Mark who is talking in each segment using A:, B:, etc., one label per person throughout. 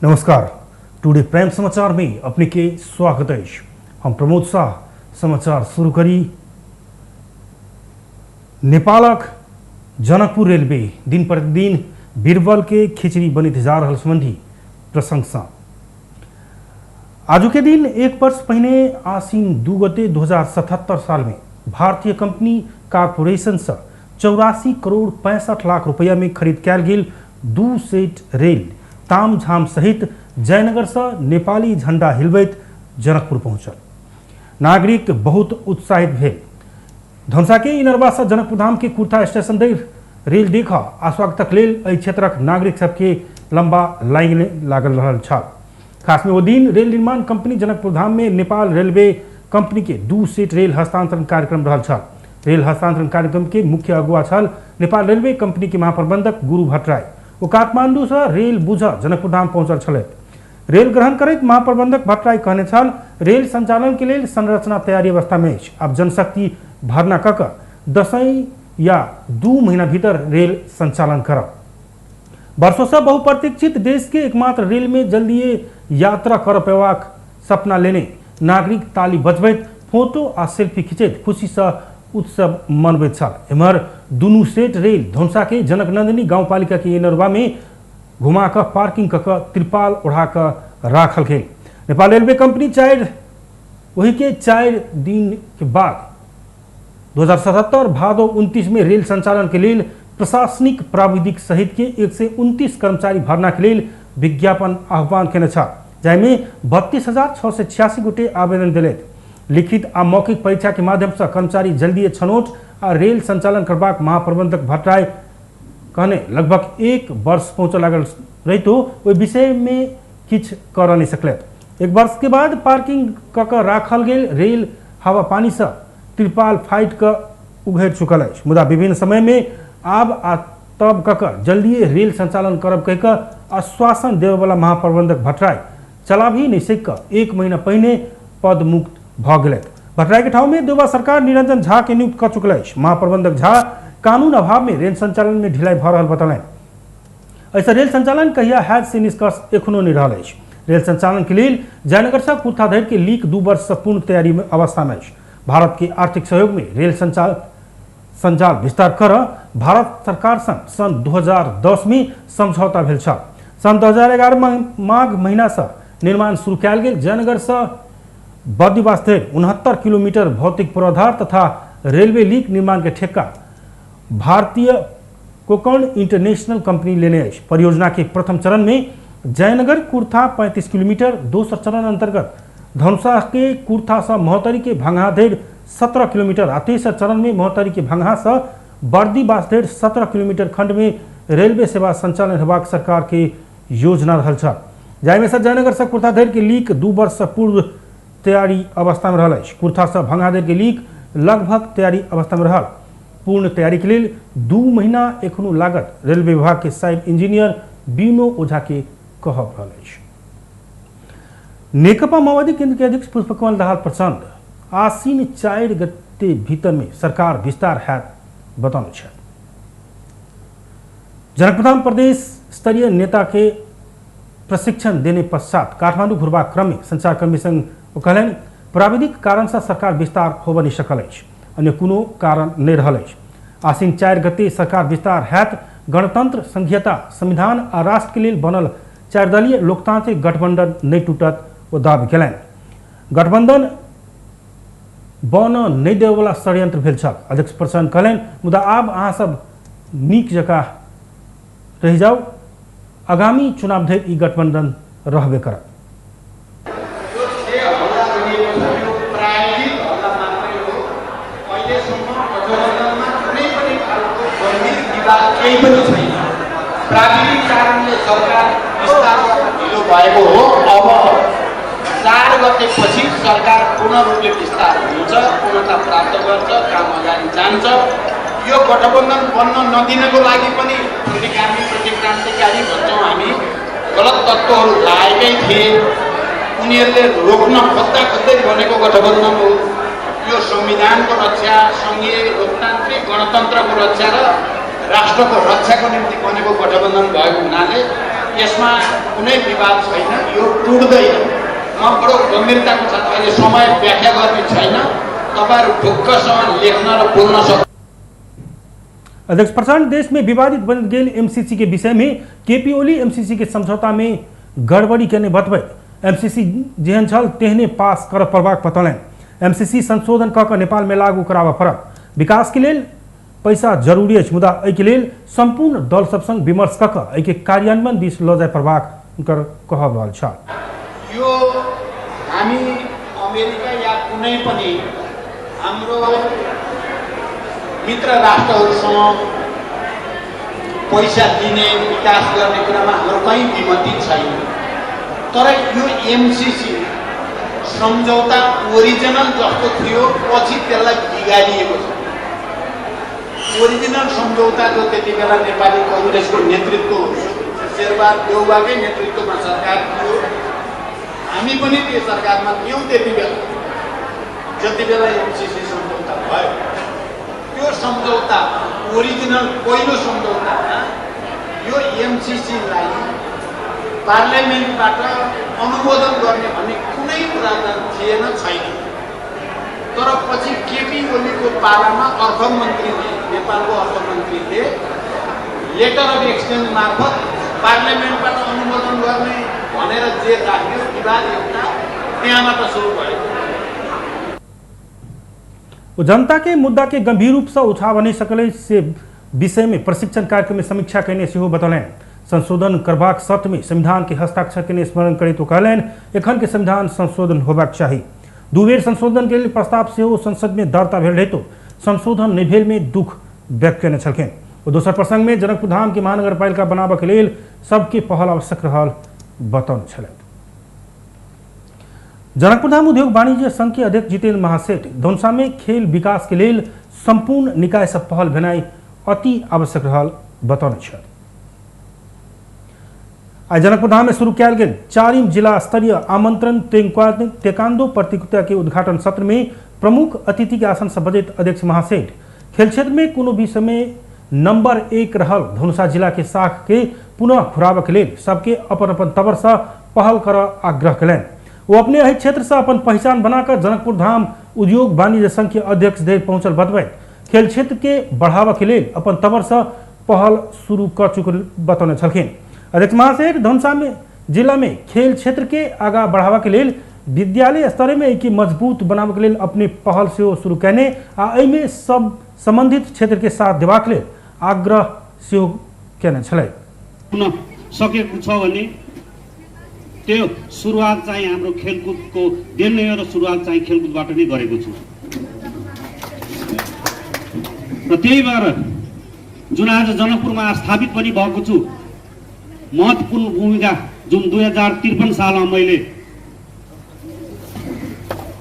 A: नमस्कार, today prime समाचार में अपने के स्वागत है। हम प्रमोद शाह। समाचार शुरू करी। नेपालक जनकपुर रेलवे दिन प्रतिदिन बीरबल के खिचड़ी बनित जा रहल संबंधी प्रशंसा। आजू के दिन एक वर्ष पहिने आश्विन 2 गते 2077 साल में भारतीय कंपनी कारपोरेशन से 84 करोड़ 65 लाख रुपया में खरीद कयल गेल 2 सेट रेल तामझाम सहित जयनगर से नेपाली झंडा हिलबैत जनकपुर पहुंचल। नागरिक बहुत उत्साहित भेल। धनुषा के इनरवा से जनकपुर धाम के कुर्था स्टेशन धरि रेल देख आ स्वागतक लेल एहि क्षेत्रक नागरिक सबके लंबा लाइन लागल रहल छल। खास में ओ दिन रेल निर्माण कंपनी जनकपुर धाम में नेपाल रेलवे कंपनी के 2 सेट रेल हस्तांतरण कार्यक्रम रहल छल। रेल हस्तांतरण कार्यक्रम के मुख्य अगुआ छल नेपाल रेलवे कंपनी के महाप्रबंधक गुरु भट्टराई। ओ काठमांडू से रेल बुझ जनकपुर धाम पहुंचल छलथि। रेल ग्रहण करैत महाप्रबंधक भट्टराई कहने छल, रेल संचालन के लेल संरचना तैयारी अवस्था में अछि। आब जनशक्ति भर्ना कऽ कऽ दसैं या 2 महीना भीतर रेल संचालन करब। वर्षों से बहुप्रतीक्षित देश के एकमात्र रेल में जल्दिए यात्रा कर पेबाक सपना लेने नागरिक ताली बजबैत फोटो आ सेल्फी खिंचैत खुशी से उत्सव मनबैत छल। एम्हर दुनू सेट रेल धनुषा के जनकनंदिनी गाउँपालिका के इनरवा में घुमा कऽ पार्किंग कऽ कऽ त्रिपाल ओढ़ा कऽ राखल गेल। नेपाल रेलवे कंपनी 4 दिन के बाद 2077 भादो 29 में रेल संचालन के लेल प्रशासनिक प्राविधिक सहित के 129 कर्मचारी भर्ना के लेल विज्ञापन आह्वान केने छल, जाहिमे 32,686 गोटे आवेदन देलथि। लिखित आ मौखिक परीक्षा के माध्यम से कर्मचारी जल्दी छनौट आ रेल संचालन करबाक महाप्रबंधक भट्टराई कहने लगभग 1 वर्ष पहुँचऽ लागल रहितो ओहि विषय में किछु कर नहीं सकलथि। 1 वर्ष के बाद पार्किंग कऽ कऽ राखल गेल रेल हवा पानी से त्रिपाल फाटि कऽ उघड़ि चुकल अछि। मुदा विभिन्न समय में आब आ तब कऽ कऽ जल्दिए रेल संचालन करब कहि कऽ आश्वासन देबयवला महाप्रबंधक भट्टराई चला भी नहीं सकि कऽ 1 महीना पहिने पदमुक्त भऽ गेलथि। भट्टराई के ठाव में देउबा सरकार निरंजन झा के नियुक्त कऽ चुकल अछि। महाप्रबंधक झा कानून अभाव में रेल संचालन में ढिलाई भऽ रहल बतौलनि। एहिसँ रेल संचालन कहिया हैत से निष्कर्ष एखनो नहि रहल अछि। रेल संचालन के लेल जयनगर से कुर्था धरि के लीक 2 वर्ष से पूर्ण तैयारी में अवस्था में अछि। भारत के आर्थिक सहयोग में रेल संजाल विस्तार कर भारत सरकार संग सन 2010 में समझौता भेल छल। सन 2011 माघ महीना से निर्माण शुरू कयल गेल जयनगर से बर्दिवास धरि 69 किलोमीटर भौतिक पूर्वाधार तथा रेलवे लीक निर्माण के ठेक्का भारतीय कोकण इंटरनेशनल कंपनी लेने अछि। परियोजना के प्रथम चरण में जयनगर कुर्था 35 किलोमीटर, दोसर चरण अंतर्गत धनुषा के कुर्था से महोत्तरी के भंगहा धरि 17 किलोमीटर आ तेसर चरण में महोत्तरी के भंगहा से बर्दीबास धरि 17 किलोमीटर खंड में रेलवे सेवा संचालन हेबाक सरकार के योजना रहल छल। जाहिमे से जयनगर से कुर्था धरि के लीक 2 वर्ष से पूर्व तैयारी अवस्था में रहल अछि। कुर्था से भंगहा धरि के लीक लगभग तैयारी अवस्था में रहल। पूर्ण तैयारी के लेल 2 महीना एखनो लागत रेलवे विभाग के साइड इंजीनियर बीनो ओझा के कहब रहल अछि। नेकपा माओवादी केंद्र के अध्यक्ष पुष्पकमल दाहाल प्रचण्ड आश्विन 4 गते भीतर में सरकार विस्तार हैत बतौने छथि। जनकपुरधाम प्रदेश स्तरीय नेता के प्रशिक्षण देने पश्चात काठमांडू घुरबाक क्रम में संचारकर्मी संग ओ कहलनि, प्राविधिक कारण से सरकार विस्तार होबऽ नहि सकल अछि, अन्य कोनो कारण नहि रहल अछि। आश्विन 4 गते सरकार विस्तार हैत। गणतंत्र, संघीयता, संविधान आ राष्ट्र के लेल बनल 4 दलीय लोकतांत्रिक गठबंधन नहि टूटत ओ दावी केलनि। गठबंधन बनऽ नहि देबयवला षड्यंत्र भेल छल, अध्यक्ष प्रचण्ड कहलनि, मुदा आब अहाँ सब नीक जकाँ रहि जाउ, आगामी चुनाव धरि ई गठबंधन रहबे करत।
B: प्राविधिक कारणले सरकार विस्तार ढिलो भएको हो। अब 4 गतेपछि सरकार पूर्ण रूपले विस्तार हुन्छ, पूर्णता प्राप्त गर्छ, काम अगाडि जान्छ। यो गठबन्धन बन्न नदिनको लागि पनि प्रतिगामी प्रतिक्रान्तिकारी भन्छौँ हामी, गलत तत्त्वहरू लागेकै थिए, उनीहरूले रोक्न खोज्दा खोज्दै बनेको गठबन्धन हो। यो संविधानको रक्षा, सङ्घीय लोकतान्त्रिक गणतन्त्रको रक्षा र राष्ट्रको रक्षाको निम्ति बनेको गठबन्धन भएको हुनाले यसमा कुनै विवाद छैन, यो टुट्दैन। म बडो गम्भीरताको साथ अहिले समय व्याख्या गर्ने छैन, तपाईहरु ढुक्कसँग लेख्न र बोल्न सक्नु।
A: अध्यक्ष प्रचण्ड देश में विवादित बन गेल एमसीसी के विषय में केपी ओली एमसीसी के समझौता में गड़बड़ी केने बतबैत एमसीसी जेहन छल तेहने पास कर पड़बाक बतौलनि। एमसीसी संशोधन कऽ कऽ नेपाल में लागू कराबऽ पड़त। विकास के लेल पैसा जरूरी अछि, मुदा एहिके लेल सम्पूर्ण दल सब संग विमर्श कऽ कऽ एहिके कार्यान्वयन दिस लऽ जाय पड़बाक हुनकर कहब रहल छल।
B: यो हामी अमेरिका या कुनै पनि हाम्रो मित्र राष्ट्रहरूसँग पैसा दिने विकास गर्ने कुरामा हाम्रो कहीँ विमति छैन, तर यो एमसीसी सम्झौता ओरिजिनल जस्तो थियो पछि त्यसलाई बिगारिएको छ। ओरिजिनल सम्झौता जो त्यति बेला नेपाली कङ्ग्रेसको नेतृत्व शेरबहादुर देउवाकै नेतृत्वमा सरकार थियो, हामी पनि त्यो सरकारमा थियौँ त्यति बेला। जति बेला एमसीसी सम्झौता भयो त्यो सम्झौता ओरिजिनल पहिलो सम्झौतामा यो एमसीसीलाई पार्लियामेन्टबाट अनुमोदन गर्ने भन्ने कुनै प्रावधान थिएन, छैन। तर पछि केपी ओलीको पालामा अर्थमन्त्रीले, नेपालको अर्थमन्त्रीले लेटर अफ एक्सचेन्ज मार्फत पार्लियामेन्टबाट अनुमोदन गर्ने भनेर जे राख्यो विवाद एउटा त्यहाँबाट सुरु भयो।
A: जनता के मुद्दा के गंभीर रूप से उठाव नहीं सकले से विषय में प्रशिक्षण कार्यक्रम में समीक्षा करने सेहो बतौलनि। संशोधन करबाक शर्त में संविधान के हस्ताक्षर के स्मरण करैत ओ कहलनि एखन के संविधान संशोधन होबाक चाही। दू बेर संशोधन के लेल प्रस्ताव सेहो संसद में दर्ता भेल रहितो संशोधन नहि भेल में दुख व्यक्त केने छलखिन। ओ दोसर प्रसंग में जनकपुर धाम के महानगरपालिका बनाबऽ के लेल सबके पहल आवश्यक रहल बतौने छलथि। जनकपुर धाम उद्योग वाणिज्य संघ के अध्यक्ष जितेन्द्र महासेठ धनुषा में खेल विकास के लेल संपूर्ण निकाय सब पहल भेनाइ अति आवश्यक रहल बतौने छथि। आइ जनकपुर धाम में शुरू कयल गेल चारिम जिला स्तरीय आमंत्रण तेकांदो प्रतियोगिता के उद्घाटन सत्र में प्रमुख अतिथि के आसन से बजैत अध्यक्ष महासेठ खेल क्षेत्र में कोनो भी समय नंबर 1 रहल धनुषा जिला के साख के पुनः घुराबऽ के लेल सबके अपन अपन तबर से पहल कर आग्रह कयलनि। वो अपने एहि क्षेत्र से अपन पहचान बनाकर जनकपुर धाम उद्योग वाणिज्य संघ के अध्यक्ष धरि पहुंचल बतबैत खेल क्षेत्र के बढ़ावा के लेल अपन तबर से पहल शुरू कर चुकल बतौने छलखिन। अध्यक्ष महासेठ धनुषा में जिला में खेल क्षेत्र के आगा बढ़ावा के लेल विद्यालय स्तर में एहिके मजबूत बनाबऽ के लेल अपने पहल सेहो शुरू कयने आ एहिमे सब संबंधित क्षेत्र के साथ देबाक लेल आग्रह सेहो कयने छलै।
C: पुनः सकेको छ भने त्यो सुरुवात चाहिँ हाम्रो खेलकुदको then नै हो र सुरुवात चाहिँ खेलकुदबाट नै गरेको छु र त्यही भएर जुन आज जनकपुरमा स्थापित पनि भएको छु, महत्त्वपूर्ण भूमिका जुन 2053 सालमा मैले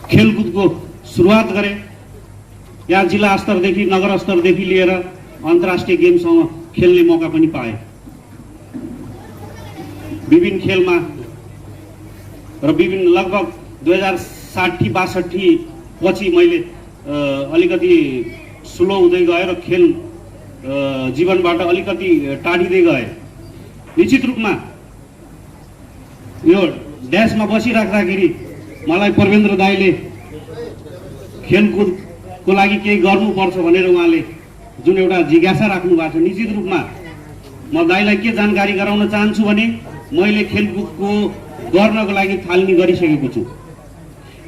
C: खेलकुदको सुरुवात गरेँ, यहाँ जिल्ला स्तरदेखि नगर स्तरदेखि लिएर अन्तर्राष्ट्रिय गेमसँग खेल्ने मौका पनि पाएँ। विभिन्न खेलमा र विभिन्न लगभग 2060-62 पछि मैले अलिकति स्लो हुँदै गएँ र खेल जीवनबाट अलिकति टाढिँदै गएँ। निश्चित रूपमा यो ड्यासमा बसिराख्दाखेरि मलाई परमेन्द्र दाईले खेलकुदको लागि केही गर्नुपर्छ भनेर उहाँले जुन एउटा जिज्ञासा राख्नु भएको छ, निश्चित रूपमा म दाईलाई के जानकारी गराउन चाहन्छु भने मैले खेलकुदको गर्नको लागि थालनी गरिसकेको छु।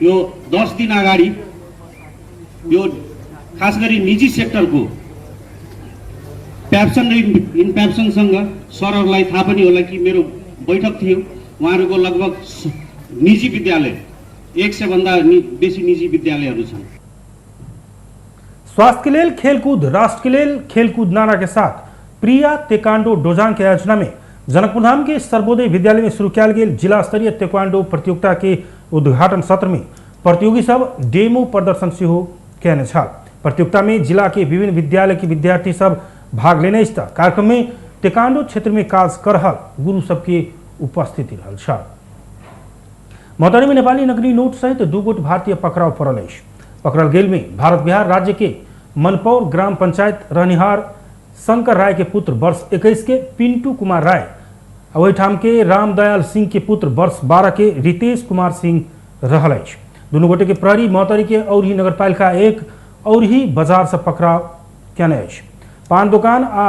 C: यो 10 दिन अगाडि यो खास गरी निजी सेक्टरको प्याप्सन र इन्प्याप्सनसँग सरहरूलाई थाहा पनि होला कि मेरो बैठक थियो। उहाँहरूको लगभग निजी विद्यालय 100 भन्दा बेसी निजी विद्यालयहरू छन्।
A: स्वास्थ्य के लेल खेलकूद, राष्ट्र के लेल खेलकूद नारा के साथ प्रिया तेकांडो डोजांग के आयोजना में जनकपुर धाम के सर्वोदय विद्यालय में शुरू कयल गेल जिला स्तरीय तेक्वांडो प्रतियोगिता के उद्घाटन सत्र में प्रतियोगी सब डेमो प्रदर्शन सेहो कयने छल। प्रतियोगिता में जिला के विभिन्न विद्यालय के विद्यार्थी सब भाग लेने अछि। कार्यक्रम में तेकांडो क्षेत्र में काज कर रहल गुरु सबके उपस्थिति रहल छल। महोत्तरी में नेपाली नकली नोट सहित 2 गोट भारतीय पकड़ाव पड़ल अछि। पकड़ल गेल में भारत बिहार राज्य के मनपौर ग्राम पंचायत रहनिहार शंकर राय के पुत्र वर्ष 21 के पिंटू कुमार राय आ ओहिठाम के रामदयाल सिंह के पुत्र वर्ष 12 के रितेश कुमार सिंह रहल अछि। दुनू गोटे के प्रहरी महोत्तरी के औरही नगरपालिका 1 औरही बाजार से पकड़ाव केने अछि। पान दुकान आ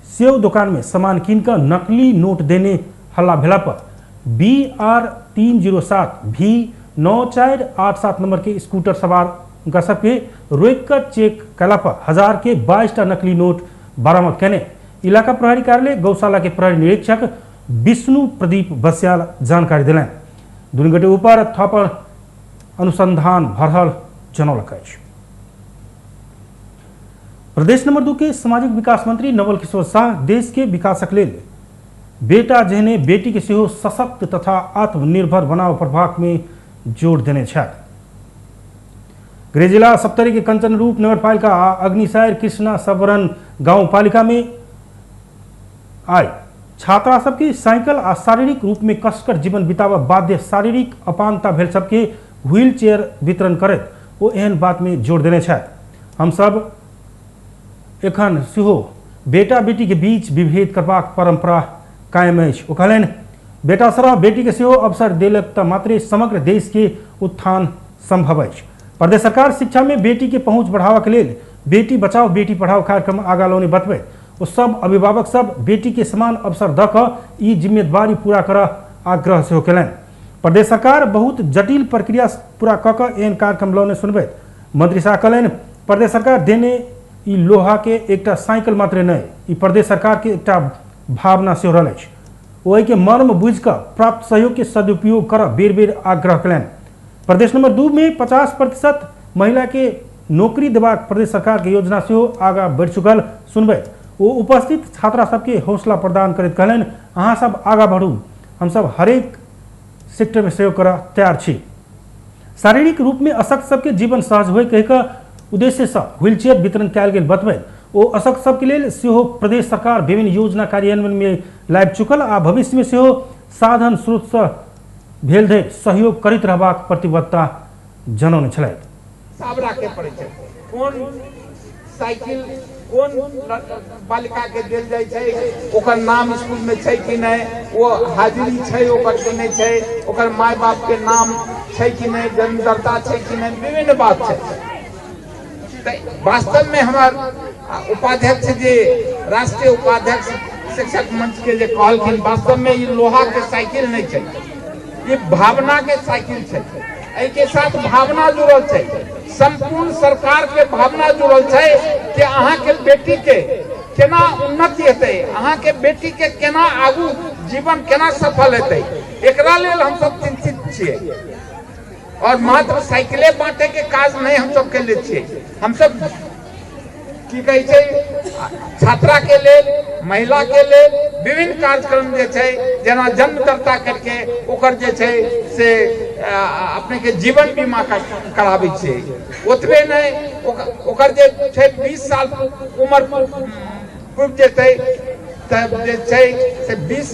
A: सेव दुकान में सामान कीन कऽ नकली नोट देने हल्ला भेला पर BR 307 V 9487 number के स्कूटर सवार हुनका सबके रोकि कऽ चेक कयला पर 1000 के 22 टा नकली नोट बरामद केने इलाका प्रहरी कार्यालय गौशाला के प्रहरी निरीक्षक विष्णु प्रदीप बस्याल जानकारी देलनि। दुनू गोटे ऊपर थप अनुसंधान भरल जनौलक अछि। प्रदेश नंबर 2 के सामाजिक विकास मंत्री नवल किशोर शाह देश के विकासक लेल बेटा जेहने बेटी के सेहो सशक्त तथा आत्मनिर्भर बनाव प्रभाग में जोर देने छथि। गृह जिला सप्तरी के कंचन रूप नगरपालिका आ अग्निसायर कृष्णा सबरन गाउँपालिका में आइ छात्रा सबके साइकिल आ शारीरिक रूप में कसकर जीवन बिताबऽ बाध्य शारीरिक अपांगता भेल सबके व्हील चेयर वितरण करैत ओ एहन बात में जोर देने छथि। हमसब एखन सेहो बेटा बेटी के बीच विभेद करबाक परंपरा कायम अछि। ओ कहलनि बेटा सरह बेटी के सेहो अवसर देलक तऽ मात्रे समग्र देश के उत्थान संभव अछि। प्रदेश सरकार शिक्षा में बेटी के पहुँच बढ़ावा के लेल बेटी बचाओ बेटी पढ़ाओ कार्यक्रम आगा लौने बतबैत ओ सब अभिभावक सब बेटी के समान अवसर दऽ कऽ ई जिम्मेदारी पूरा करऽ आग्रह सेहो केलनि। प्रदेश सरकार बहुत जटिल प्रक्रिया पूरा कऽ कऽ एहन कार्यक्रम लौने सुनबैत मंत्री शाह कहलनि प्रदेश सरकार देने ई लोहा के एकटा साइकिल मात्रे नहि, ई प्रदेश सरकार के एकटा भावना सेहो रहल अछि। ओ एहिके मर्म बुझि कऽ प्राप्त सहयोग के सदुपयोग करऽ बेर बेर आग्रह केलनि। प्रदेश नंबर 2 में 50% महिला के नौकरी देबाक प्रदेश सरकार के योजना सेहो आगा बढ़ि चुकल सुनबैत ओ उपस्थित छात्रा सबके हौसला प्रदान करैत कहलनि अहाँ सब आगा बढ़ू, हमसब हरेक सेक्टर में सहयोग करऽ तैयार छी। शारीरिक रूप में अशक्त सबके जीवन सहज होय कहि कऽ उद्देश्य से व्हीलचेयर वितरण कयल गेल बतबैत ओ अशक्त सबके लेल सेहो प्रदेश सरकार विभिन्न योजना कार्यान्वयन में लाबि चुकल आ भविष्य में सेहो साधन स्रोत से भेल धरि सहयोग करैत रहबाक प्रतिबद्धता जनौने छलथि।
D: हिसाब राखे पड़ै छै, कोन साइकिल कोन बालिका के देल जाइ छै, ओकर नाम स्कूल में छै कि नहि, ओ हाजिरी छै ओकर कि नहि छै, ओकर माय बाप के नाम छै कि नहि, जन्मदर्ता छै कि नहि, विभिन्न बात छै। तऽ वास्तव में हमर उपाध्यक्ष जे राष्ट्रीय उपाध्यक्ष शिक्षक मंच के जे कहलखिन, वास्तव में ई लोहा के साइकिल नहीं छै, ई भावना के साइकिल छै। एहि के साथ भावना जुड़ल छै, संपूर्ण सरकार के भावना जुड़ल छै कि अहाँ के बेटी के केना उन्नति हेतै, अहाँ के बेटी के केना आगू जीवन केना सफल हेतै, एकरा लेल हम सब चिंतित छियै। और मात्र साइकिले बांटे के काज नहीं हम सब केले छियै, हम सब की कहै छै छात्रा के लेल, महिला के लेल विभिन्न कार्यक्रम जे छै, जेना जन्मदर्ता करके ओकर जे छै से अपने के जीवन बीमा कराबै छै। ओतबे नहि, ओकर जे छै 20 साल उम्र पूरि जेतै तऽ जे छै से 20।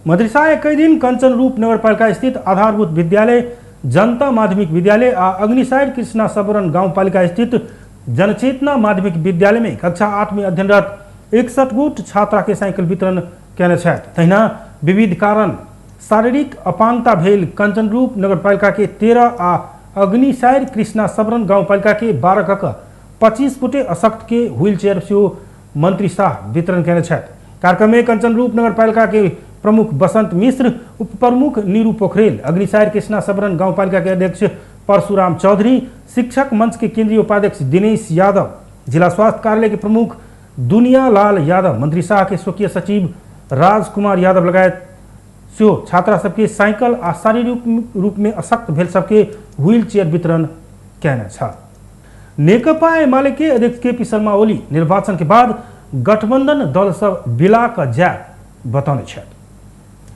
A: मदरसा 21 दिन कंचन रूप नगरपालिका स्थित आधारभूत विद्यालय, जनता माध्यमिक विद्यालय आ अग्निसायर कृष्णा सबरन गाउँपालिका स्थित जनचेतना माध्यमिक विद्यालय में कक्षा 8 में अध्ययनरत 61 गोट छात्रा के साइकिल वितरण केने छथि। तहिना विविध कारण शारीरिक अपांगता भेल कंचन रूप नगरपालिका के 13 आ अग्निसायर कृष्णा सबरन गाउँपालिका के 12 क 25 गोटे अशक्त के व्हील चेयर सेहो मंत्री शाह वितरण केने छथि। कार्यक्रम में कंचन रूप नगरपालिका के प्रमुख बसंत मिश्र, उप प्रमुख नीरू पोखरेल, अग्निसायर कृष्णा सबरन गाउँपालिका के अध्यक्ष परशुराम चौधरी, शिक्षक मंच के केंद्रीय उपाध्यक्ष दिनेश यादव, जिला स्वास्थ्य कार्यालय के प्रमुख दुनिया लाल यादव, मंत्री शाह के स्वकीय सचिव राजकुमार यादव लगायत सेहो छात्रा सबके साइकिल आ शारीरिक रूप में अशक्त भेल सबके व्हील चेयर वितरण केने छल। नेकपा एमाले के अध्यक्ष केपी शर्मा ओली निर्वाचन के बाद गठबंधन दल सब बिला कऽ जायत बतौने छथि।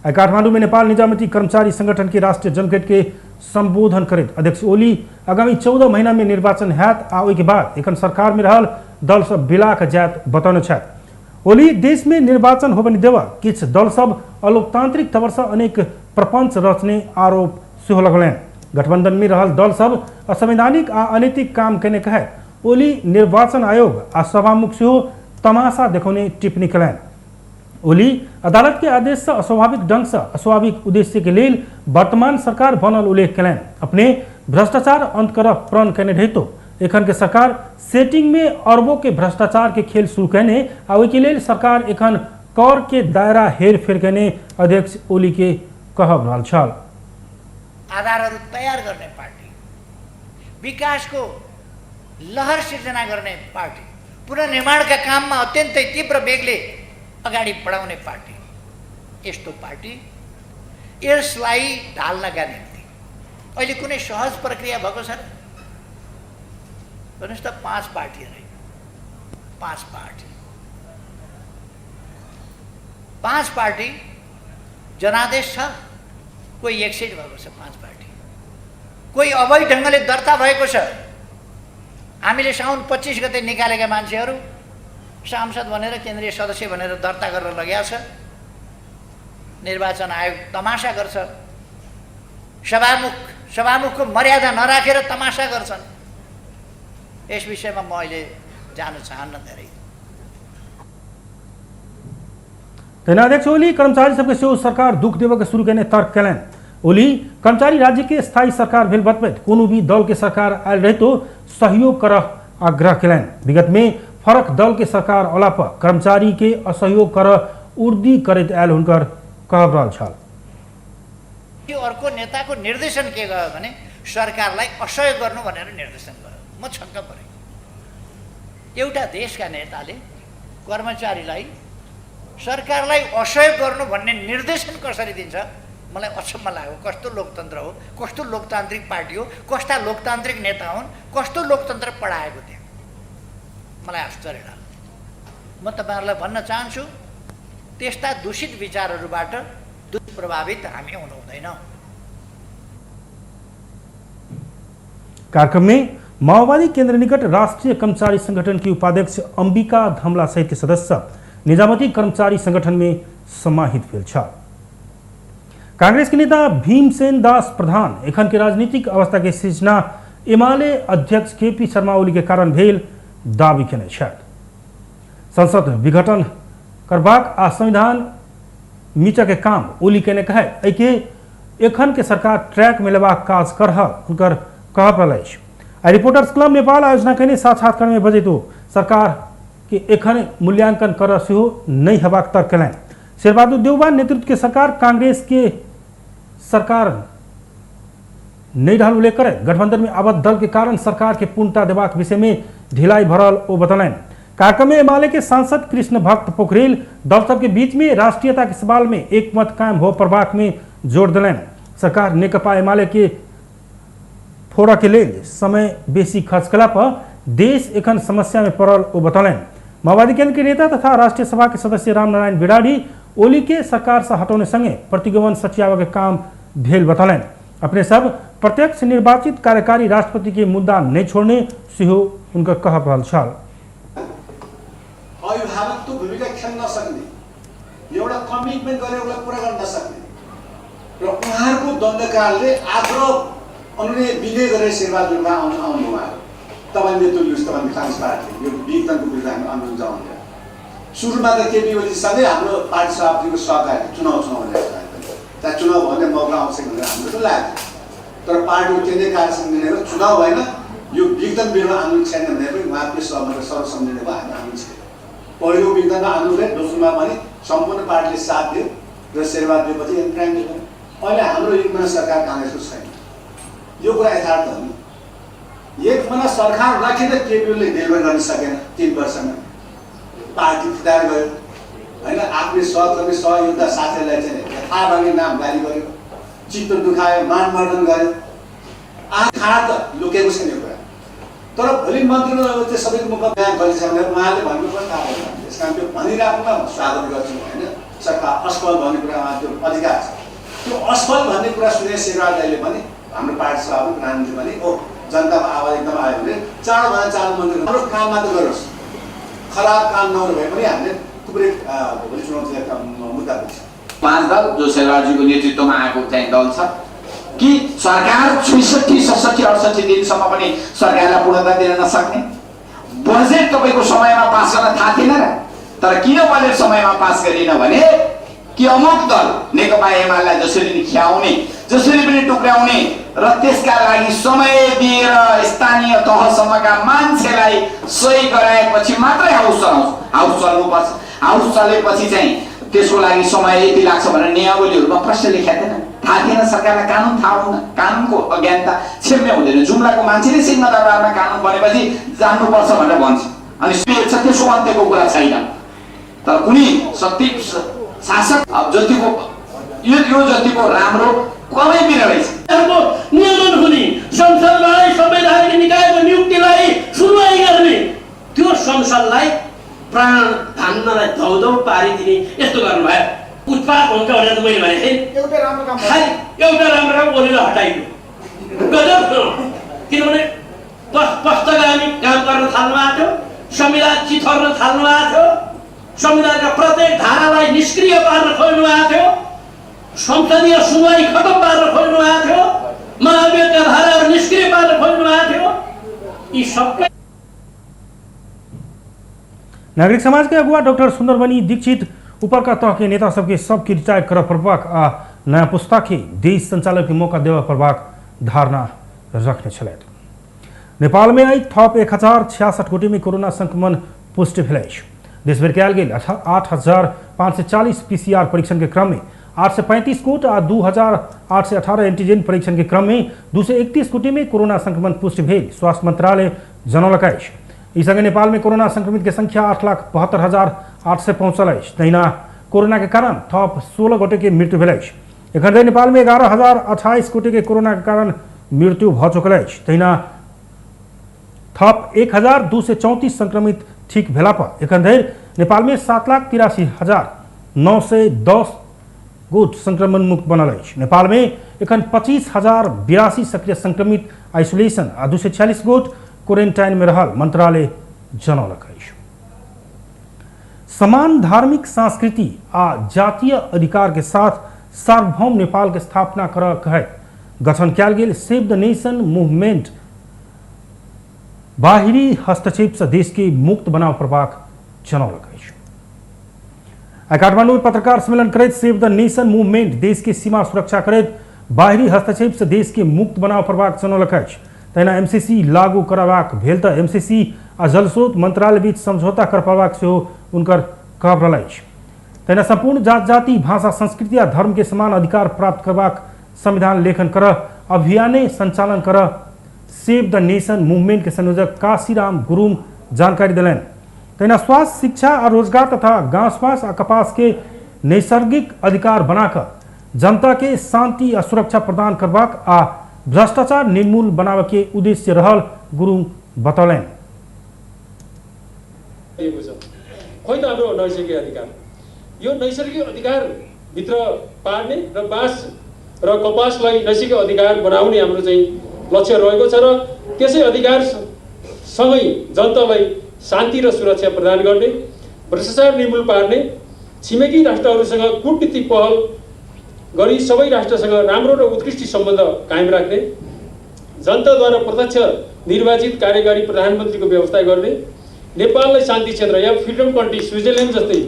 A: आइ काठमांडू में नेपाल निजामती कर्मचारी संगठन के राष्ट्रीय जमघट के संबोधन करैत अध्यक्ष ओली आगामी 14 महीना में निर्वाचन हैत आ ओहिके बाद एखन सरकार में रहल दल सब बिला कऽ जायत बतौने छथि। ओली देश में निर्वाचन होबय देवा किछु दल सब अलोकतांत्रिक तौर से अनेक प्रपंच रचने आरोप सेहो लगलनि। गठबंधन में रहल दल सब असंवैधानिक आ अनैतिक काम केने कहैत ओली निर्वाचन आयोग आ सभामुख सेहो तमाशा देखौने टिप्पणी कयलनि। ओली अदालत के आदेश से अस्वाभाविक ढंग से अस्वाभाविक उद्देश्य के लेल वर्तमान सरकार बनल उल्लेख कयलनि। अपने भ्रष्टाचार अंत कर प्रण कयने रहितो एखन के सरकार सेटिंग में अरबों के भ्रष्टाचार के खेल शुरू कयने आ ओहि के लेल सरकार एखन कर के दायरा हेरफेर कयने अध्यक्ष ओली के कहब रहल छल।
E: आधारहरू तयार गर्ने पार्टी, विकासको लहर सिर्जना गर्ने पार्टी, पुनर्निर्माणका काममा अत्यन्तै तीव्र वेगले अगाडि बढाउने पार्टी, यस्तो पार्टी यसलाई ढाल्नका निम्ति अहिले कुनै सहज प्रक्रिया भएको छ र? भन्नुहोस् त, 5 पार्टीहरू, 5 पार्टी, 5 पार्टी जनादेश छ, कोही एक सिट भएको छ 5 पार्टी, कोही अवैध ढङ्गले दर्ता भएको छ। हामीले साउन 25 गते निकालेका मान्छेहरू सांसद भनेर केन्द्रीय सदस्य भनेर दर्ता गरेर लगेको छ। निर्वाचन आयोग तमासा गर्छ, सभामुखको मर्यादा नराखेर तमासा गर्छन्। यस विषयमा म अहिले जान चाहन्न धेरै।
A: तहिना अध्यक्ष ओली कर्मचारी सबके सेहो सरकार दुख देबऽ के शुरू कयने तर्क कयलनि। ओली कर्मचारी राज्य के स्थायी सरकार भेल बतबैत कोनो भी दल के सरकार आयल रहितो सहयोग करऽ आग्रह कयलनि। विगत में फरक दल के सरकार अयला पर कर्मचारी के असहयोग करऽ उर्दी करैत आयल हुनकर कहब रहल छल।
E: यो अर्को नेताको निर्देशन के गयो भने सरकारलाई असहयोग गर्नु भनेर निर्देशन गर्यो। म छक्क परेँ। एउटा देशका नेताले कर्मचारीलाई सरकारलाई असहयोग गर्नु भन्ने निर्देशन कसरी दिन्छ? मलाई अचम्म लाग्यो। कस्तो लोकतन्त्र हो, कस्तो लोकतान्त्रिक पार्टी हो, कस्ता लोकतान्त्रिक नेता हुन्, कस्तो लोकतन्त्र पढाएको त्यहाँ, मलाई आश्चर्य लाग्यो। म तपाईँहरूलाई भन्न चाहन्छु, त्यस्ता दूषित विचारहरूबाट दुष्प्रभावित हामी हुनु हुँदैन।
A: कार्यक्रम में माओवादी केंद्र निकट राष्ट्रीय कर्मचारी संगठन की उपाध्यक्ष अंबिका धमला सहित के सदस्य निजामती कर्मचारी संगठन में समाहित भेल छल। कांग्रेस के नेता भीमसेन दास प्रधान एखन के राजनीतिक अवस्था के सृजना एमाले अध्यक्ष केपी शर्मा ओली के कारण भेल दावी केने छथि। संसद विघटन करबाक आ संविधान मिटऽ के काम ओली केने कहे एहिके एखन के सरकार ट्रैक में लेबाक काज कर हुनकर कहब रहल अछि। आ रिपोर्टर्स क्लब नेपाल आयोजना केने साक्षात्कार में बजैत ओ सरकार के एखन मूल्यांकन करऽ सेहो नहि हेबाक तर्क कयलनि। शेरबहादुर देउबा नेतृत्व के सरकार कांग्रेस के सरकार नहीं रहल उल्लेख करैत गठबंधन में आबद्ध दल के कारण सरकार के पूर्णता देबाक विषय में ढिलाई भरल ओ बतौलनि। कार्यक्रम में एमाले के सांसद कृष्ण भक्त पोखरेल दल सबके बीच में राष्ट्रीयता के सवाल में एकमत कायम हो पड़बाक में जोर देलनि। सरकार नेकपा एमाले के फोड़ा के लेल समय बेसी खर्च कला पर देश एखन समस्या में पड़ल ओ बतौलनि। माओवादी केंद्र के नेता तथा राष्ट्रीय सभा के सदस्य रामनारायण बिराड़ी ओली के सरकार से हटौने संगे प्रतिगमन सचियाबऽ के काम भेल बतौलनि। अपने सब प्रत्यक्ष निर्वाचित कार्यकारी राष्ट्रपति के मुद्दा नहीं छोड़ने सेहो हुनकर कहब रहल छल।
F: अभिभावकत्व भूमिका खेल्न नसक्ने, एउटा कमिटमेन्ट गरेर उसलाई पुरा गर्न नसक्ने र उहाँहरूको द्वन्द्वकालले आग्रह अनुनय विनय गरेर शेरबहादुर देउवा आउनु उहाँहरू, तपाईँ नेतृत्व लिनुहोस्, तपाईँ काङ्ग्रेस पार्टीले यो विघटनको विरुद्ध हामी आन्दोलन जाउँ भनेर। सुरुमा त केपी ओलीसँगै हाम्रो पार्टी सभापतिको सहकार्य चुनाव चुनाव भनेर त्यहाँ चुनाव भयो भने मौका आउँछ भनेर हाम्रो पनि लाग्यो, तर पार्टीको केन्द्रीय कार्यसमिति निर्णय भयो चुनाव भएन, यो विघटन विरुद्ध आन्दोलन छैन भनेर पनि उहाँको सभामा सर्वसम्मति निर्णय भयो, हामी आन्दोलन छैन। पहिलो विघटनमा आन्दोलन भयो, दोस्रोमा पनि सम्पूर्ण पार्टीले साथ दियो र शेरबहादुर दिएपछि प्राइम मिनिस्टर। अहिले हाम्रो एकमना सरकार काङ्ग्रेसको छैन, यो कुरा यथार्थ हो नि। एकमना सरकार हुँदाखेरि त केपी ओलीले डेलिभर गर्न सकेन, 3 वर्षमा पार्टी फुटाएर गयो होइन, आफ्नै सहकर्मी सहयोद्धा साथीहरूलाई चाहिँ यथाभावी नाम जारी गर्यो, चित्त दुखायो, मानवर्धन गर्यो, आँखा त लुकेको छैन यो कुरा। तर भोलि मन्त्रीमण्डलमा चाहिँ सबैको मुखमा बिहान गरिसक्यो भने उहाँले भन्नु पनि थाहा भएन, त्यस कारण त्यो भनिराख्नुमा म स्वागत गर्छु होइन। सरकार असफल भन्ने कुरा उहाँ त्यो अधिकार छ, त्यो असफल भन्ने कुरा सुने शेरबहादुर दाइले पनि हाम्रो पार्टी सभापति प्रधानमन्त्री पनि ओ जनताको आवाज एकदम आयो भने चाँडोभन्दा चाँडो मन्त्री राम्रो काम मात्र गरोस्, खराब काम नगर्नु भए पनि हामीले थुप्रै भोलि चुनौतीलाई मुद्दा पुग्छ।
B: 5 दल जो शेरबहादुरजीको नेतृत्वमा आएको चाहिँ दल छ कि सरकार 66 67 68 दिनसम्म पनि सरकारलाई पूर्णता दिन नसक्ने, बजेट तपाईँको समयमा पास गर्न थाहा थिएन र? तर किन बजेट समयमा पास गरिएन भने कि अमुक दल नेकपा एमालेलाई जसरी पनि ख्याउने, जसरी पनि टुक्र्याउने र त्यसका लागि समय दिएर स्थानीय तहसम्मका मान्छेलाई सही गराएपछि मात्रै हाउस चलाउँछ, हाउस चल्नुपर्छ। हाउस चलेपछि चाहिँ त्यसको लागि समय यति लाग्छ भनेर नियमावलीहरूमा प्रश्न लेखेको थिएन, थाहा थिएन सरकारलाई, कानुन थाहा हुँदैन, कानुनको अज्ञानता क्षम्य हुँदैन। जुम्लाको मान्छेले सिंहदरबारमा कानुन बनेपछि जान्नुपर्छ भनेर भन्छ, अनि छ त्यसको अन्त्यको कुरा छैन। तर कुनै शक्ति शासक अब जतिको यो जतिको राम्रो कमै बिरलै छ।
G: नियमन हुने संसदलाई संवैधानिक निकायको नियुक्तिलाई सुनवाई गर्ने त्यो संसदलाई प्राण धान्नलाई धौधौ पारिदिने यस्तो गर्नुभयो। उत्पात हुन्छ भनेर त मैले भनेको थिएँ।
D: एउटा राम्रो काम,
G: खालि एउटा राम्रो काम ओलीलाई हटाइदियो, गजब। किनभने पश्चगामी काम गर्न थाल्नु भएको थियो, संविधान चिथर्न थाल्नु भएको थियो, संविधानका प्रत्येक धारालाई निष्क्रिय पार्न खोज्नु भएको थियो, संसदीय सुनवाई खतम पार्न खोज्नु भएको थियो, महाभियोगका धाराहरू निष्क्रिय पार्न खोज्नु भएको थियो। यी सबै
A: नागरिक समाज के अगुवा डॉक्टर सुंदरबनी दीक्षित ऊपर का तह के नेता सबके सबके रिटायर कर पड़बाक आ नया पुस्ता के देश संचालन के मौका देवा पड़बाक धारणा रखने छलथि। नेपाल में आई थप 1066 गोटे में कोरोना संक्रमण पुष्टि भेल अछि। देशभरि कयल गेल 8540 पीसीआर परीक्षण के क्रम में 835 गोट आ 2818 एंटीजन परीक्षण के क्रम में 231 गोटे में कोरोना संक्रमण पुष्टि भेल स्वास्थ्य मंत्रालय जनौलक अछि। ई संगे नेपाल में कोरोना संक्रमित के संख्या 8,72,800 पहुंचल अछि। तहिना कोरोना के कारण थप 16 गोटे के मृत्यु भेल अछि। एखन धरि नेपाल में 11,028 गोटे के कोरोना के कारण मृत्यु भऽ चुकल अछि। तहिना थप 1,234 संक्रमित ठीक भेला पर एखन धरि नेपाल में 7,83,910 गोट संक्रमण मुक्त बनल अछि। नेपाल में एखन 25,082 सक्रिय संक्रमित आइसोलेशन आ 246 गोट क्वारेंटाइन में रहल मंत्रालय जनौलक अछि। समान धार्मिक, सांस्कृतिक आ जातीय अधिकार के साथ सार्वभौम नेपाल के स्थापना कर कहैत गठन कयल गेल सेव the nation movement बाहरी हस्तक्षेप से देश के मुक्त बनाव पड़बाक जनौलक अछि। आइ काठमांडू में पत्रकार सम्मेलन करैत सेव the nation movement देश के सीमा सुरक्षा करैत बाहरी हस्तक्षेप से देश के मुक्त बनाव पड़बाक जनौलक अछि। तहिना एमसीसी लागू करबाक भेल तऽ एमसीसी आ जलस्रोत मंत्रालय बीच समझौता कर पड़बाक सेहो हुनकर कहब रहल अछि। तहिना संपूर्ण जात जाति, भाषा, संस्कृति आ धर्म के समान अधिकार प्राप्त करबाक संविधान लेखन कर अभियाने संचालन कर सेव the nation movement के संयोजक काशीराम गुरुङ जानकारी देलनि। तहिना स्वास्थ्य, शिक्षा आ रोजगार तथा घास बाँस आ कपास के नैसर्गिक अधिकार बनाकर जनता के शांति आ सुरक्षा प्रदान करबाक आ भ्रष्टाचार निर्मूल बनावे के उद्देश्य रहल गुरुङ बतौलनि।
H: खोइ त हाम्रो नैसर्गिक अधिकार, यो नैसर्गिक अधिकार भित्र पार्ने र बाँस र कपासलाई नैसर्गिक अधिकार बनाउने हाम्रो चाहिँ लक्ष्य रहेको छ र त्यसै अधिकार सँगै जनतालाई शान्ति र सुरक्षा प्रदान गर्ने, भ्रष्टाचार निर्मूल पार्ने, छिमेकी राष्ट्रहरूसँग कूटनीतिक पहल गरी सबै राष्ट्रसँग राम्रो र उत्कृष्ट सम्बन्ध कायम राख्ने, जनताद्वारा प्रत्यक्ष निर्वाचित कार्यकारी प्रधानमन्त्रीको व्यवस्था गर्ने, नेपाललाई शान्ति क्षेत्र या फ्रिडम कन्ट्री स्विजरल्यान्ड जस्तै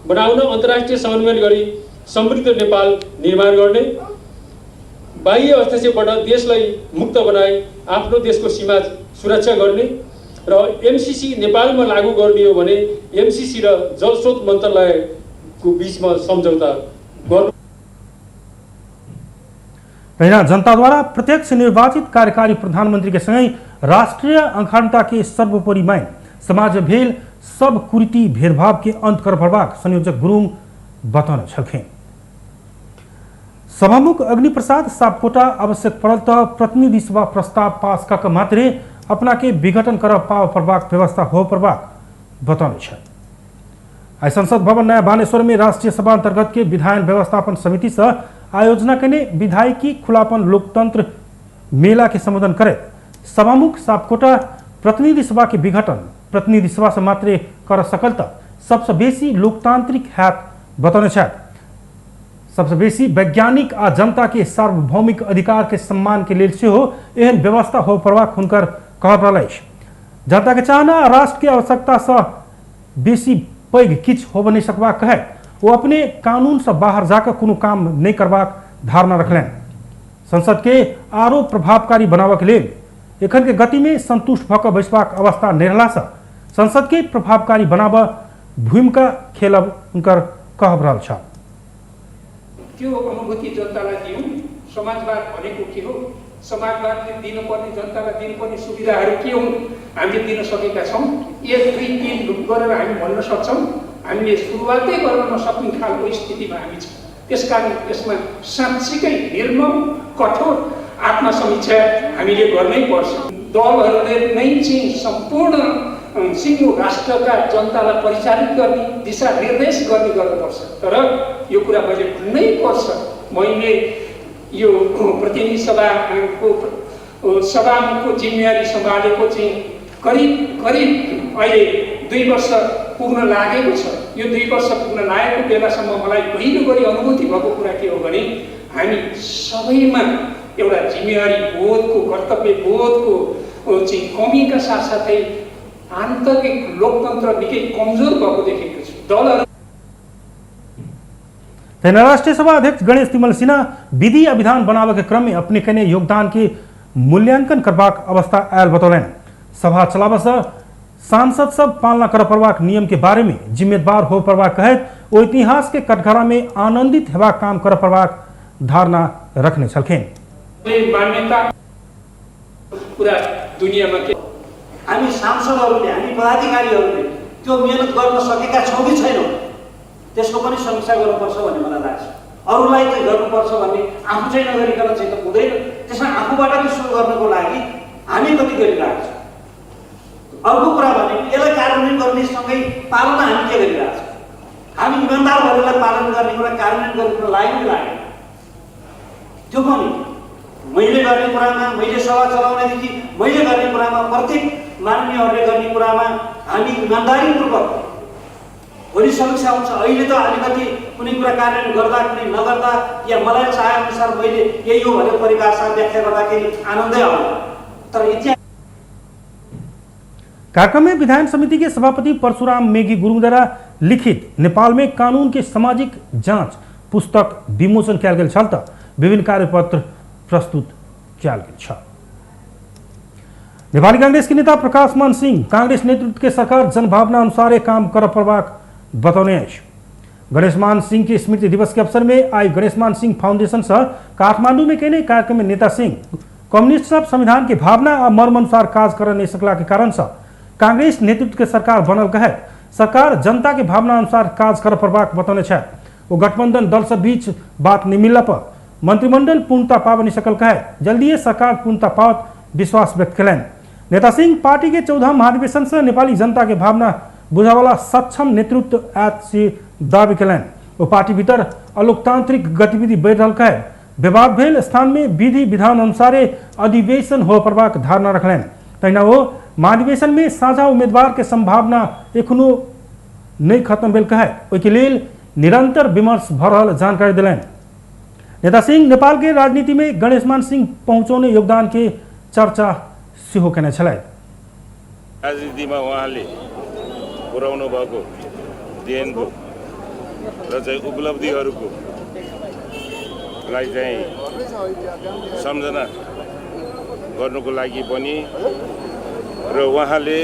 H: बनाउन अन्तर्राष्ट्रिय समन्वय गरी समृद्ध नेपाल निर्माण गर्ने, बाह्य हस्तक्षेपबाट देशलाई मुक्त बनाई आफ्नो देशको सीमा सुरक्षा गर्ने र एमसीसी नेपालमा लागू गर्ने हो भने एमसीसी र जलस्रोत मन्त्रालयको बीचमा सम्झौता गर्नु।
A: तहिना जनताद्वारा प्रत्यक्ष निर्वाचित कार्यकारी प्रधानमंत्री के सँगै राष्ट्रिय अखण्डता के सर्वोपरि मान समाज भेल सब कुरीति भेदभाव के अंत कर पड़बाक संयोजक गुरुङ बतौने छलखिन। सभामुख अग्निप्रसाद सापकोटा आवश्यक पड़ल त प्रतिनिधि सभा प्रस्ताव पास कऽ मात्रे अपना के विघटन कर पाव पड़बाक व्यवस्था हो पड़बाक बतौने छल। आइ संसद भवन नयाँ बानेश्वर में राष्ट्रिय सभा अंतर्गत के विधायन व्यवस्थापन समिति से आयोजना केने विधायकी खुलापन लोकतंत्र मेला के संबोधन करैत सभामुख सापकोटा प्रतिनिधि सभा के विघटन प्रतिनिधि सभा से मात्रे कर सकल त सबसे बेसी लोकतांत्रिक हैत बतौने छथि। सबसे बेसी वैज्ञानिक आ जनता के सार्वभौमिक अधिकार के सम्मान के लेल सेहो एहन व्यवस्था हो पड़बाक हुनकर कहब रहल अछि। जनता के चाहना आ राष्ट्र के आवश्यकता से बेसी पैघ किछु होब नहीं सकबाक कहे वो अपने कानून से बाहर जाकर कोनो काम नहीं करबाक धारणा रखलनि। संसद के आरो प्रभावकारी बनाबक लेल एखन के गति में संतुष्ट भऽ कऽ बैसबाक अवस्था नहि रहलासँ संसद के प्रभावकारी बनाबऽ भूमिका खेलब हुनकर कहब रहल छल।
I: त्यो अनुभूति जनतालाई दिउँ। समाजवाद भनेको के हो, समाजवादले दिनुपर्ने जनतालाई दिनुपर्ने सुविधाहरू के हुन्, हामीले दिन सकेका छौँ? 1 2 3 गरेर हामी भन्न सक्छौँ? हामीले सुरुवातै गर्न नसक्ने खालको स्थितिमा हामी छौँ। त्यसकारण यसमा साँच्चीकै निर्मम कठोर आत्मसमीक्षा हामीले गर्नै पर्छ। दलहरूले नै चाहिँ सम्पूर्ण सिङ्गो राष्ट्रका जनतालाई परिचालित गर्ने, दिशा निर्देश गर्ने गर्नुपर्छ। तर यो कुरा मैले भन्नै पर्छ, मैले यो प्रतिनिधि सभाको सभामुखको जिम्मेवारी सम्हालेको चाहिँ करिब करिब अहिले 2 वर्ष पुग्न लागेको छ। यो 2 वर्ष पुग्न लागेको बेलासम्म मलाई गहिरो गरी अनुभूति भएको कुरा के हो भने हामी सबैमा एउटा जिम्मेवारी बोधको, कर्तव्य बोधको चाहिँ कमीका साथसाथै आन्तरिक लोकतन्त्र निकै कमजोर भएको देखेको छु। दलहरू
A: तहिना राष्ट्रिय सभा अध्यक्ष गणेश तिमल सिन्हा विधि अभिधान बनावे के क्रम में अपने कने योगदान के मूल्यांकन करबाक अवस्था आयल बतौलनि। सभा चलाबऽ से सांसद सब पालना कर पड़बाक नियम के बारे में जिम्मेदार हो पड़बाक कहैत ओ इतिहास के कटघरा में आनंदित हेबाक काम कर पड़बाक धारणा रखने छलखिन।
I: मान्यता पूरा दुनियामा के
J: हामी सांसदहरूले, हामी पदाधिकारीहरूले त्यो मेहनत गर्न सकेका छौँ कि छैनौँ त्यसको पनि समीक्षा गर्नुपर्छ भन्ने मलाई लाग्छ। अरूलाई चाहिँ गर्नुपर्छ भन्ने आफू चाहिँ नगरिकन चाहिँ त हुँदैन। त्यसमा आफूबाट नै सुरु गर्नको लागि हामी कति गरिरहेको छौँ। अर्को कुरा भनेको यसलाई कार्यान्वयन गर्ने सँगै पालना हामी के गरिरहेको छौँ? हामी इमान्दार भएर यसलाई पालन गर्ने कुरा, कार्यान्वयन गर्ने कुरा लाग्यो कि लागेन? त्यो पनि मैले गर्ने कुरामा, मैले सभा चलाउनेदेखि मैले गर्ने कुरामा, प्रत्येक माननीयहरूले गर्ने कुरामा हामी इमान्दारीपूर्वक भोलि समीक्षा हुन्छ। अहिले त अलिकति कुनै कुरा कार्यान्वयन गर्दा कुनै नगर्दा या मलाई चाहे अनुसार मैले यही हो भनेर परिभाषा व्याख्या गर्दाखेरि आनन्दै आउँदैन। तर इतिहास
A: कार्यक्रम में विधायन समिति के सभापति परशुराम मेघी गुरुङ द्वारा लिखित नेपाल में कानून के सामाजिक जांच पुस्तक विमोचन कयल गेल छल त विभिन्न कार्यपत्र प्रस्तुत कयल गेल छल। नेपाली कांग्रेस के नेता प्रकाश मान सिंह कांग्रेस नेतृत्व के सरकार जनभावना अनुसार काम कर पड़बाक बतौने अछि। गणेशमान सिंह के स्मृति दिवस के अवसर में आई गणेशमान सिंह फाउंडेशन से काठमांडू में कयने कार्यक्रम में नेता सिंह कम्युनिस्ट सब संविधान के भावना आ मर्म अनुसार काज कर नहीं सकला के कारण से कांग्रेस नेतृत्व के सरकार बनल कहैत सरकार जनता के भावना अनुसार काज कर पड़बाक बतौने छथि। ओ गठबंधन दल सब बीच बात नहीं मिलला पर मंत्रिमंडल पूर्णता पाब नहीं सकल कहैत जल्दिए सरकार पूर्णता पावत विश्वास व्यक्त कयलनि। नेता सिंह पार्टी के 14 महाधिवेशन से नेपाली जनता के भावना बुझावाला सक्षम नेतृत्व आयत से दावी कयलनि। ओ पार्टी भीतर अलोकतांत्रिक गतिविधि बढ़ि रहल कहैत विवाद भेल स्थान में विधि विधान अनुसारे अधिवेशन हो पड़बाक धारणा रखलनि। तहिना ओ महाधिवेशन में साझा उम्मीदवार के संभावना एखनो नहीं खत्म भेल कहैत ओहिके लेल निरंतर विमर्श भऽ रहल जानकारी देलनि। नेता सिंह नेपाल के राजनीति में गणेशमान सिंह पहुँचौने योगदान के चर्चा सेहो केने छलथि।
K: राजनीतिमा उहाँले पुर्याउनु भएको देनको र चाहिँ उपलब्धिहरूको लाई चाहिँ सम्झना गर्नुको लागि पनि र उहाँले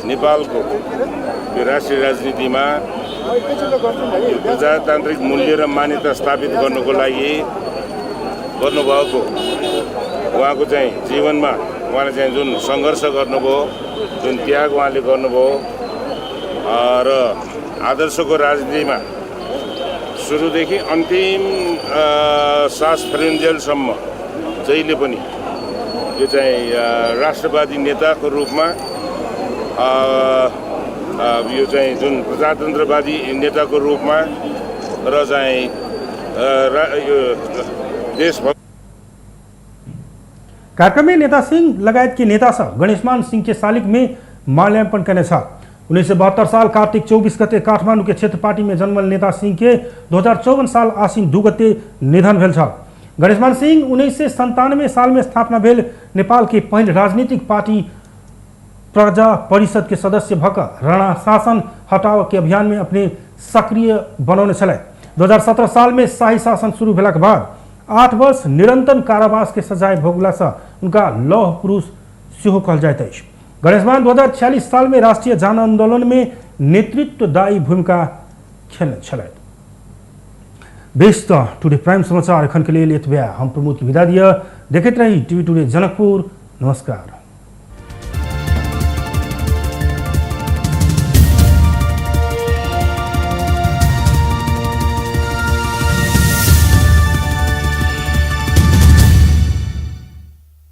K: नेपालको यो राष्ट्रिय राजनीतिमा यो प्रजातान्त्रिक मूल्य र मान्यता स्थापित गर्नुको लागि गर्नुभएको उहाँको चाहिँ जीवनमा उहाँले चाहिँ जुन सङ्घर्ष गर्नुभयो, जुन त्याग उहाँले गर्नुभयो र आदर्शको राजनीतिमा सुरुदेखि अन्तिम सास फेरिन्जेलसम्म जहिले पनि यो चाहिँ राष्ट्रवादी नेताको रूपमा यो चाहिँ जुन प्रजातन्त्रवादी नेताको रूपमा र चाहिँ यो देशभक्त।
A: कार्यक्रम में नेता सिंह लगायत के नेता सब गणेशमान सिंह के शालिक में माल्यार्पण करने छल। 1972 साल कार्तिक 24 गते काठमाडौँ के क्षेत्र पार्टी में जन्मल नेता सिंह के 2054 साल आश्विन 2 गते निधन भेल छल। गणेशमान सिंह 1997 साल में स्थापना भेल नेपाल के पहिल राजनीतिक पार्टी प्रजा परिषद के सदस्य भक राणा शासन हटाव के अभियान में अपने सक्रिय बनौने छलथि। 2017 साल में शाही शासन शुरू भेलाक बाद 8 वर्ष निरंतर कारावास के सजाय भोगला से उनका लौह पुरुष सेहो कहल जाइत अछि। गणेशमान 2046 साल में राष्ट्रीय जन आंदोलन में नेतृत्वदायी भूमिका खेलने छलथि। बेस त टुडे प्राइम समाचार एखन के लेल एतबे। हम प्रमोद के विदा दिअ। देखैत रही टीवी टुडे जनकपुर। नमस्कार।